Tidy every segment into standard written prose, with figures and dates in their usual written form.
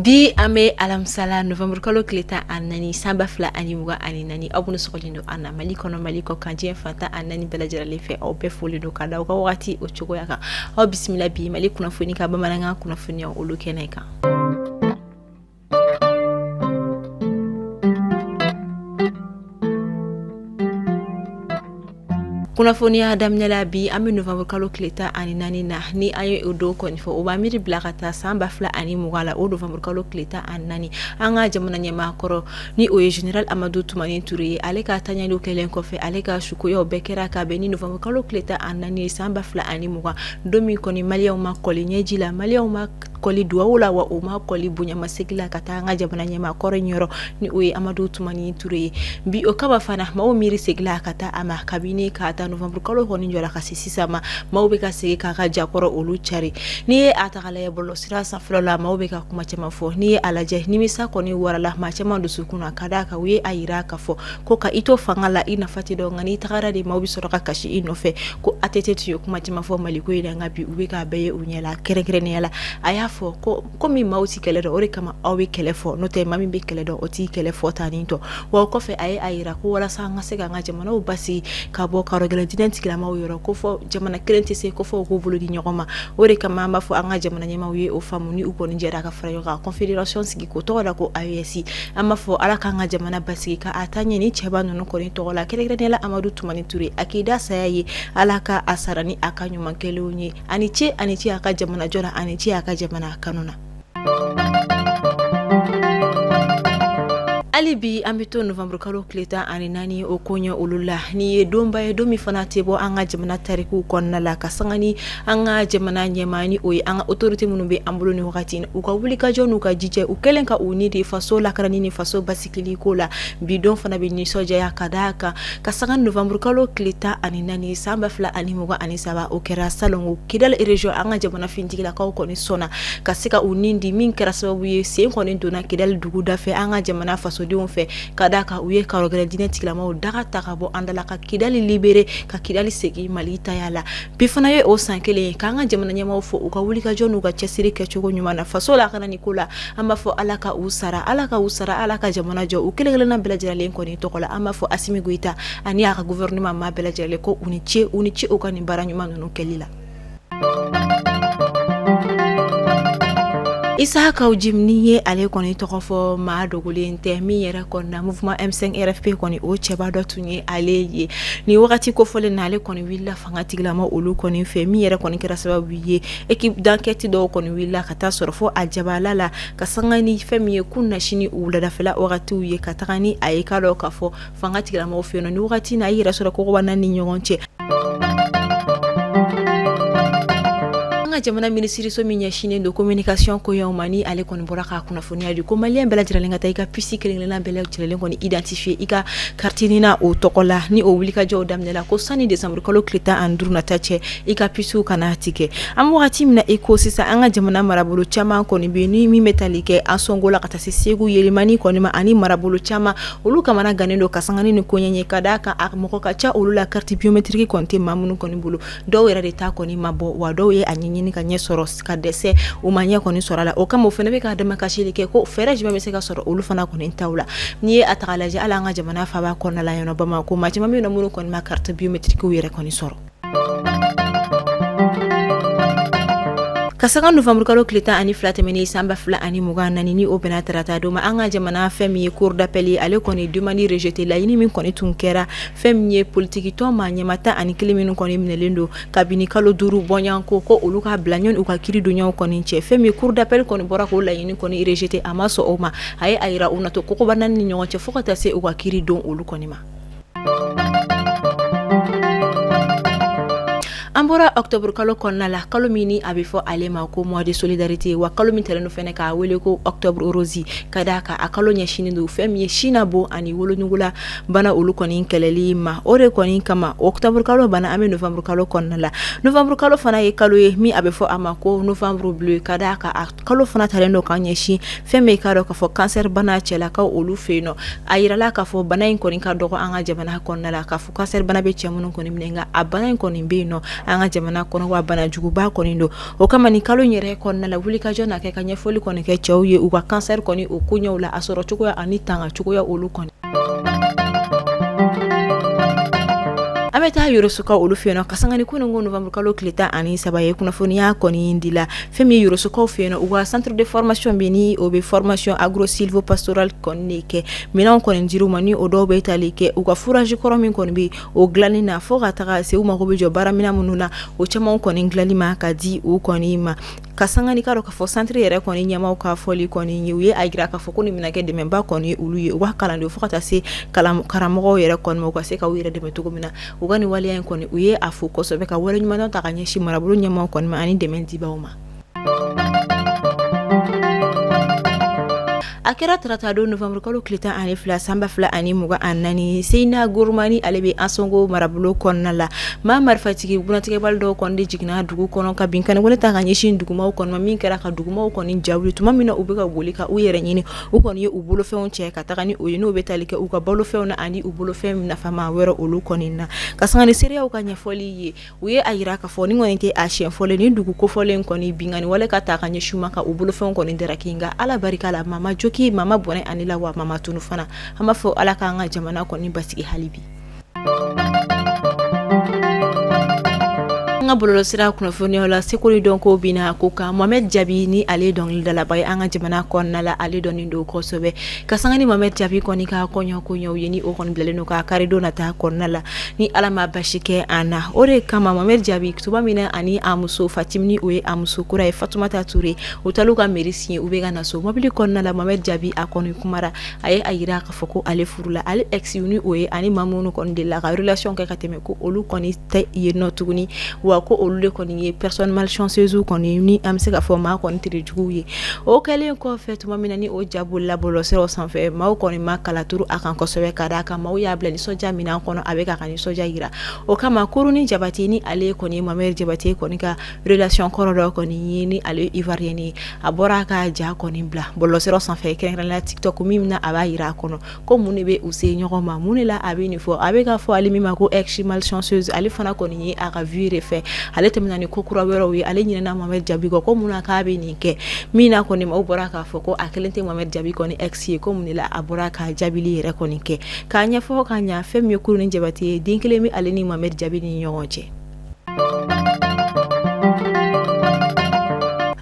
Bi an bɛ alamisa la, novembre kalo tile 14, san 2024. Aw minnu sɔgɔlen don an na Mali kɔnɔ, Mali kɔ kan, diɲɛ fan 14 bɛɛ lajɛlen fɛ, aw bɛɛ folilen don ka da aw ka wagati o cogoya kan. Aw bisimila bi Mali kunnafoni ka bamanankan kunnafoniya olu kɛnɛ kan. Kunnafoniya daminɛ la, bi an bɛ novembre kalo tile 14 na. Ni an ye o don kɔni fɔ, o b'an miiri bila ka taa san 2020 la. O novembre kalo tile 14, an ka jamana ɲɛmaa kɔrɔ, ni o ye général Amadu Tumani Ture ye, ale ka taɲaliw kɛlen kɔfɛ, ale ka sukoyaw bɛɛ kɛra ka bɛn ni novembre kalo tile 14 ye san 2020, don min kɔni maliyɛnw ma kɔli ɲɛji la, maliyɛnw ma kɔli dugawu la, wa u ma kɔli bonyamasegin la ka taa an ka jamana ɲɛmaa kɔrɔ in yɔrɔ, ni o ye Amadu Tumani Ture ye. Bi o kama fana, maaw miiri seginla ka taa a ma. Kabini k'a ta novembre kalo kɔni jɔra ka se sisan ma, maaw bɛ ka segin k'a ka jakɔrɔ olu cari. N'i ye a ta k'a lajɛ bɔlɔlɔsira sanfɛla la, maaw bɛ ka kuma caman fɔ. N'i ye a lajɛ, nimisa kɔni warala maa caman dusukun na, ka d'a kan u ye a yira k'a fɔ ko ka i to fanga la, i nafa tɛ dɔn, nka n'i tagara de, maaw bɛ sɔrɔ ka kasi i nɔfɛ. Ko ATT tun ye kuma caman fɔ Maliko in na, nka bi u bɛ k'a bɛɛ ye u ɲɛ la. Kɛrɛnkɛrɛnnenya la, a y'a fɔ ko komi maaw tɛ kɛlɛ dɔn, o de kama aw bɛ kɛlɛ fɔ, n'o tɛ maa min bɛ kɛlɛ dɔn, o t'i kɛlɛ fɔ tan nin tɔ. Wa o kɔfɛ, a ye a yira ko walasa an ka se k'an ka jamanaw basigi ka bɔ karɔgɛlɛn diinɛ tigilamaw yɔrɔ, ko fɔ jamana kelen tɛ se, ko fɔ u k'u bolo di ɲɔgɔn ma. O de kama an b'a fɔ an ka jamana ɲɛmaaw ye o faamu, ni u kɔni jɛra ka fara ɲɔgɔn kan, confédération sigi k'o tɔgɔ da ko AES. An b'a fɔ Ala k'an ka jamana basigi ka a taa ɲɛ ni cɛba ninnu kɔni tɔgɔ la, kɛrɛnkɛrɛnnenya la Amadu Tumani Ture. A k'i da saya ye, Ala ka a sara ni a ka ɲuman kɛlenw ye. A ni ce, a ni ce a ka jamanajɔ la, a ni ce a ka jamana kanu na. Hali bi an bɛ to novembre kalo tile 14 o koɲɛ olu la. Ni ye donba ye, don min fana tɛ bɔ an ka jamana tarikuw kɔnɔna la, ka sanga ni an ka jamana ɲɛmaa, ni o ye an ka autorité minnu bɛ an bolo ni wagati in, u ka wulikajɔ n'u ka jijɛ, u kɛlen ka u ni di faso lakanani ni faso basigili ko la. Bi don fana bɛ nisɔndiya ka d'a kan ka sanga novembre kalo tile 14 san 2023, o kɛra salon Kidali région, an ka jamana finitigilakaw kɔni sɔnna ka se ka u ni di, min kɛra sababu ye sen kɔni donna Kidali dugu da fɛ an ka jamana fasodenw fɛ, ka d'a kan u ye karɔgɛlɛn diinɛ tigilamaw daga ta ka bɔ an da la, ka Kidali libérer, ka Kidali segin Mali taya la. Bi fana ye o san kelen ye k'an ka jamana ɲɛmaaw fo u ka wulikajɔ n'u ka cɛsiri kɛcogo ɲuman na faso lakanani ko la. An b'a fɔ Ala ka u sara, Ala ka u sara, Ala ka jamana jɔ u kelen kelenna bɛɛ lajɛlen kɔni tɔgɔ la. An b'a fɔ Asimi Goyita ani a ka gouvernement maa bɛɛ lajɛlen ko u ni ce, u ni ce u ka nin baara ɲuman ninnu kɛli la. Isa Kaw Jim, ni ye ale kɔni tɔgɔ fɔ, maa dogolen tɛ. Min yɛrɛ kɔni na mouvement M5 RFP kɔni, o cɛba dɔ tun ye ale ye. Nin wagati kofɔlen na, ale kɔni wulila fanga tigilama olu kɔni fɛ, min yɛrɛ kɔni kɛra sababu ye équipe d'enquête dɔw kɔni wulila ka taa sɔrɔ fo a jabala la, ka sanga ni fɛn min ye kunasini wuladafɛla wagatiw ye, ka taga ni a ye k'a dɔn k'a fɔ fanga tigilamɔgɔw fɛ yen nɔ. Ni wagati na, a y'i yɛrɛ sɔrɔ kogoba ni ɲɔgɔn cɛ. An ka jamana minisiriso min ɲɛsinnen don communication koɲɛw ma, ni ale kɔni bɔra k'a kunnafoniya di ko maliyɛn bɛɛ lajɛlen ka taa i ka puce kelen kelenna bɛɛ lajɛlen kɔni identifier i ka carte NINA o tɔgɔ la. Ni o wulikajɔw daminɛla, ko sani décembre kalo tile 15 nata cɛ, i ka puce kana tigɛ. An wagati min na i ko sisan, an ka jamana marabolo caman kɔni bɛ ni min bɛ tali kɛ Ansɔngo la ka taa se Segu, Yelimani kɔni ma, ani marabolo caman, olu kamana gannen don ka sanga ni koɲɛ ye, ka d'a kan a mɔgɔ ka ca olu la, carte biométrique kɔni tɛ maa minnu kɔni bolo. Dɔw yɛrɛ de ta kɔni ma bɔ, wa dɔw ye a ɲɛɲini ka ɲɛ sɔrɔ ka dɛsɛ, u ma ɲɛ kɔni sɔrɔ a la. O kama, o fana bɛ ka damakasili kɛ ko fɛɛrɛ jumɛn bɛ se ka sɔrɔ olu fana kɔni taw la. N'i ye a ta k'a lajɛ, hali an ka jamana faaba kɔnɔna la yan nɔ Bamakɔ, maa caman bɛ yen nɔ minnu kɔni ma carte biométrique yɛrɛ kɔni sɔrɔ. Ka sanga novembre kalo tile 12 tɛmɛnen san 2024, ni o bɛnna tarata don ma, an ka jamana fɛn min ye cour d'appel ye, ale kɔni demande rejeté, laɲini min kɔni tun kɛra fɛn min ye politiki tɔn maa ɲɛmaa 11 minnu kɔni minɛlen don kabini kalo 5 bɔɲɔgɔnko, ko olu ka bila ɲɔgɔn u ka kiri donyaw kɔni cɛ. Fɛn min cour d'appel kɔni bɔra k'o laɲini kɔni rejeté, a ma sɔn o ma. A ye a yira u na to kogoba naani ni ɲɔgɔn cɛ fo ka taa se u ka kiri don olu kɔni ma. An bɔra octobre kalo kɔnɔna la, kalo min ni a bɛ fɔ ale ma ko mois de solidarité, wa kalo min talen don fɛnɛ k'a wele ko octobre rose, ka d'a kan a kalo ɲɛsinnen don fɛn min ye sin na bon ani wolonugu bana olu kɔni kɛlɛli ma. O de kɔni kama octobre kalo banna, an bɛ novembre kalo kɔnɔna la. Novembre kalo fana ye kalo ye min a bɛ fɔ a ma ko novembre bleu, ka d'a kan a kalo fana talen don k'a ɲɛsin fɛn min k'a dɔn k'a fɔ cancer bana cɛlakaw olu fɛ yen nɔ. A yirala k'a fɔ bana in kɔni ka dɔgɔ an ka jamana kɔnɔna la, k'a fɔ cancer bana bɛ cɛ minnu kɔni minɛ, nka a bana in kɔni bɛ yen nɔ an ka ka jamana kɔnɔ, wa banajuguba kɔni don. O kama ni kalo yɛrɛ kɔnɔna la, wulikajɔ na kɛ ka ɲɛfɔli kɔni kɛ cɛw ye u ka kansɛri kɔni o koɲɛw la, a sɔrɔ cogoya ani tanga cogoya olu kɔni. An bɛ taa Yorosokaw olu fɛ yen ka sanga ni kunun ko nowanburukalo tile 13 ye, kunnafoniya kɔni dila fɛn min Yorosokaw fɛ yen, u ka centre de formation bɛ ni o bɛ formation agro sylvo pastorale kɔni de kɛ. Minɛnw kɔni dir'u ma, ni o dɔw bɛ tali kɛ u ka fourage kɔrɔ min kɔni bɛ o dilanni na, fo ka taga se u mago bɛ jɔ baaraminɛn minnu na, o caman kɔni dilanli ma ka di u kɔni ma. Ka sanga ni k'a dɔn k'a fɔ centre yɛrɛ kɔni ɲɛmaaw ka fɔli kɔni ye, u ye a jira k'a fɔ ko nin bɛna kɛ dɛmɛba kɔni ye olu ye, u ka kalandenw fo ka taa se karamɔgɔw yɛrɛ kɔni ma, u ka se ka u yɛrɛ dɛmɛ cogo min na. U ka nin waleya in kɔni, u ye a fo kosɛbɛ ka waleɲumandɔn ta ka ɲɛsin marabolo ɲɛmaaw kɔni ma ani dɛmɛ dibaaw ma. A kɛra tarata don nowanburukalo tile 12 san 2024, Seyina Goromani, ale bɛ Ansongo marabolo kɔnɔna la. Maa marifatigi bunatigɛbali dɔw kɔni de jiginna dugu kɔnɔ ka binkanni wale ta ka ɲɛsin dugumaw kɔni ma, min kɛra ka dugumaw kɔni jawuli. Tuma min na u bɛ ka boli ka u yɛrɛ ɲini, u kɔni ye u bolofɛnw cɛ ka taga ni o ye, n'o bɛ tali kɛ u ka balofɛnw na ani u bolofɛn nafama wɛrɛ olu kɔni na. Ka sanga ni seereyaw ka ɲɛfɔli ye, u ye a jira k'a fɔ nin kɔni tɛ a siɲɛ fɔlɔ ni dugu kofɔlen kɔni binkanni wale ka ta ka ɲɛsin u ma ka u bolofɛnw kɔni daraki. Nka Ala barika la, maa ma jogin, maa ma bɔnɛ a ni la, wa maa ma tunu fana. An b'a fɔ Ala k'an ka jamana kɔni basigi hali bi. An ka bɔlɔlɔsira kunnafoniyaw la, seko ni dɔnko bina ko kan. Mohamed Jabi, ni ale ye dɔnkilidalaba ye an ka jamana kɔnɔna la, ale dɔnnen don kosɛbɛ. Ka sanga ni Mohamed Jabi kɔni ka kɔɲɔ koɲɛw ye, ni o kɔni bilalen don ka karidon nata kɔnɔna la, ni Ala ma basi kɛ an na. O de kama Mohamed Jabi, tuma min na ani a muso Fatim, ni o ye a muso kura ye, Fatumata Ture, u taara u ka mairie signer, u bɛ ka na so mobili kɔnɔna la, Mohamed Jabi a kɔni kumara, a ye a jira k'a fɔ ko ale furula, ale ex ni o ye ani maa minnu kɔni delila ka relation kɛ ka tɛmɛ, ko olu kɔni tɛ yen nɔ tuguni, wa ko olu de kɔni ye personne malchanceuse kɔni, ni an bɛ se ka fɔ maa kɔni terijuguw ye. O kɛlen kɔfɛ, tuma min na ni o ja bolila bɔlɔlɔsiraw sanfɛ, maaw kɔni ma kala turu a kan kosɛbɛ, ka d'a kan maaw y'a bila nisɔndiya minɛn kɔnɔ, a bɛ k'a ka nisɔndiya jira. O kama Kuruni Jabate, ni ale kɔni ye Mohamed Jabate kɔni ka relation kɔrɔ dɔ kɔni ye, ni ale ivoirienne ye, a bɔra a ka ja kɔni bila bɔlɔlɔsiraw sanfɛ, kɛrɛnkɛrɛnnenya TikTok, min na a b'a jira a kɔnɔ ko mun de bɛ u se ɲɔgɔn ma, mun de la a bɛ nin fɔ, a bɛ ka fɔ ale min ma ko ex malchanceuse. Ale fana kɔni ye a ka vie refait, ale tɛmɛna ni ko kura wɛrɛw ye, ale ɲinɛna Mohamed Jabi kɔ, ko mun na k'a bɛ nin kɛ. Min na kɔni maaw bɔra k'a fɔ ko a kelen tɛ Mohamed Jabi kɔni ex ye, ko mun de la a bɔra ka jaabili yɛrɛ kɔni kɛ k'a ɲɛfɔ ka ɲa. Fɛn min ye Kuruni Jabate ye, den kelen bɛ ale ni Mohamed Jabi ni ɲɔgɔn cɛ.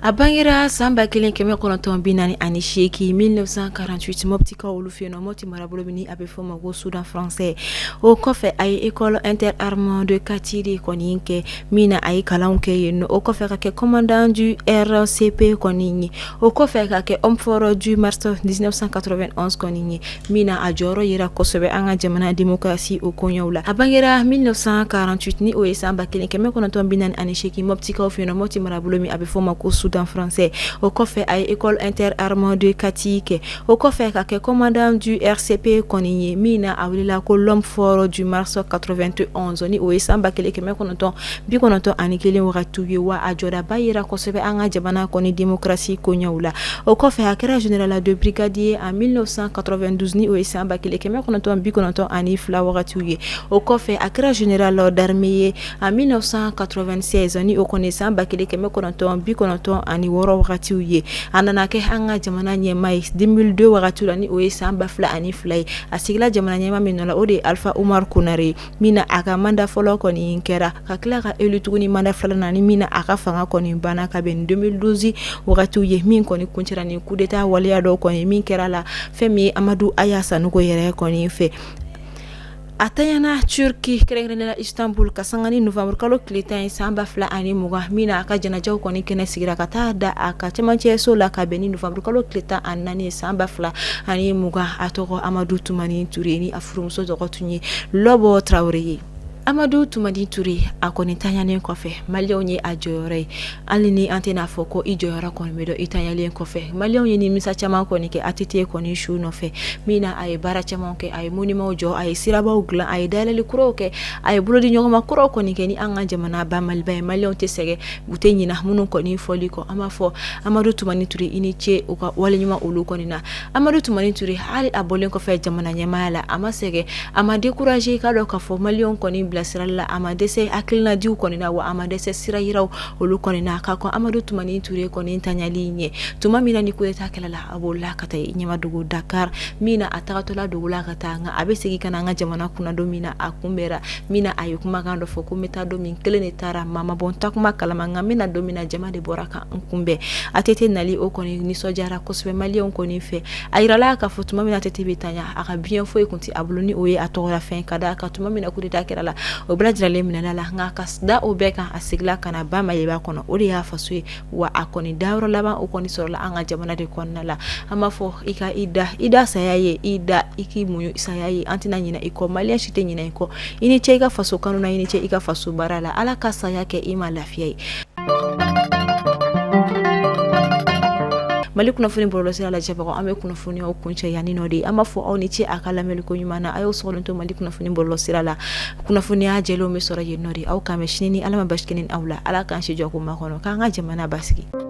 A bangera san 1948, 1948, Moptikaw olu fɛ yen, Mopti marabolo min a bɛ fɔ o ma ko Soudan français. O kɔfɛ a ye École interarmes de Kati de kɔni kɛ, min na a ye kalanw kɛ yen. O kɔfɛ ka kɛ commandant du RCP kɔni ye. O kɔfɛ ka kɛ homme fort du mars 1991 kɔni ye, min na a jɔyɔrɔ yera kosɛbɛ an ka jamana démocratie o koɲɛw la. A bangera 1948, ni o ye san 1948, Moptikaw fɛ yen, Mopti marabolo min a bɛ fɔ o ma ko Soudan français. O kɔfɛ a ye École interarmes de Kati kɛ. O kɔfɛ ka kɛ commandant du RCP kɔni ye, min na a wulila ko l'homme fort du mars 91, ni o ye san 1991 wagatiw ye, wa a jɔdaba yera kosɛbɛ an ka jamana kɔni démocratie koɲɛw la. O kɔfɛ a kɛra général de brigade ye en 1992, ni o ye san 1992 wagatiw ye. O kɔfɛ a kɛra général d'armée ye en 1996, ni o kɔni san 1996 wagatiw ye. A nana kɛ an ka jamana ɲɛmaa ye 2002 wagatiw la, ni o ye san 2002 ye. A sigila jamana ɲɛmaa min nɔ la, o de ye Alpha Oumar Konaré ye, min na a ka mandat fɔlɔ kɔni kɛra ka tila ka élu tuguni mandat filanan, ni min na a ka fanga kɔni banna ka bɛn 2012 wagatiw ye, min kɔni kuncɛra ni coup d'état waleya dɔw kɔni min kɛra la fɛn min ye Amadu Aya Sanogo yɛrɛ kɔni fɛ. A tanyana Turquie, kɛrɛnkɛrɛnnenya la Istanbul, ka sanga ni novembre kalo tile 10 ye san 2020, min na a ka janajaw kɔni kɛnɛ sigira ka taa da a ka cɛmancɛso la ka bɛn ni novembre kalo tile 14 ye san 2020. A tɔgɔ Amadu Tumani Ture, ni a furumuso tɔgɔ tun ye Lɔbɔ Tarawele ye. Amadu Tumani Ture, a kɔni tanyanen kɔfɛ, maliyɛnw ye a jɔyɔrɔ ye. Hali ni an tɛna fɔ ko i jɔyɔrɔ kɔni bɛ dɔn i tanyalen kɔfɛ, maliyɛnw ye nimisa caman kɔni kɛ ATT kɔni su nɔfɛ, min na a ye baara caman kɛ, a ye monumentw jɔ, a ye sirabaw dilan, a ye dayɛlɛli kuraw kɛ, a ye bolodiɲɔgɔnma kuraw kɔni kɛ ni an ka jamana ba Maliba ye. Maliyɛnw tɛ sɛgɛn, u tɛ ɲina minnu kɔni fɔli kɔ. An b'a fɔ Amadu Tumani Ture i ni ce u ka waleɲuman olu kɔni na. Amadu Tumani Ture, hali a bɔlen kɔfɛ jamana ɲɛmaaya la, a ma sɛgɛn, a ma découragé. I k'a dɔn k'a fɔ maliyɛnw kɔni bila bilasirali la, a ma dɛsɛ hakilinadiw kɔni na, wa a ma dɛsɛ sira yiraw olu kɔni na ka kɔn Amadu Tumani Ture kɔni tanyali ɲɛ. Tuma min na ni coup d'État kɛla la, a bolila ka taa ɲɛmadugu Dakar min na a tagatɔla dugu la ka taa, nka a bɛ segin ka na an ka jamana kunna don min na, a kunbɛra min na a ye kumakan dɔ fɔ ko n bɛ taa don min kelen de taara, maa ma bɔ n takuma kalama, nka n bɛ na don min na jama de bɔra ka n kunbɛn. ATT nali o kɔni nisɔndiyara kosɛbɛ maliyɛnw kɔni fɛ. A yirala k'a fɔ tuma min na ATT bɛ tanya, a ka biens foyi tun tɛ a bolo ni o ye a tɔgɔla fɛn ka da kan tuma min na coup d'État kɛra la, o bɛɛ lajɛlen minɛna la, nka ka da o bɛɛ kan a seginna ka na ba Maliba kɔnɔ, o de y'a faso ye, wa a kɔni dayɔrɔ laban o kɔni sɔrɔla an ka jamana de kɔnɔna la. An b'a fɔ i ka i da, i da saya ye, i da i k'i muɲu saya ye, an tɛna ɲinɛ i kɔ, maliyɛn si tɛ ɲinɛ i kɔ. I ni ce i ka faso kanu na, i ni ce i ka faso baara la. Ala ka saya kɛ i ma lafiya ye. Mali kunnafoni bɔlɔlɔsira lajɛbagaw, an bɛ kunnafoniyaw kuncɛ yan nɔ de. An b'a fɔ aw ni ce a ka lamɛnni ko ɲuman na. A y'aw sɔgɔlen to Mali kunnafoni bɔlɔlɔsira la, kunnafoniya jɛlenw bɛ sɔrɔ yen nɔ de. Aw k'an bɛn sini ni Ala ma basi kɛ ne ni aw la. Ala k'an si jɔ ko makɔnɔ, k'an ka jamana basigi.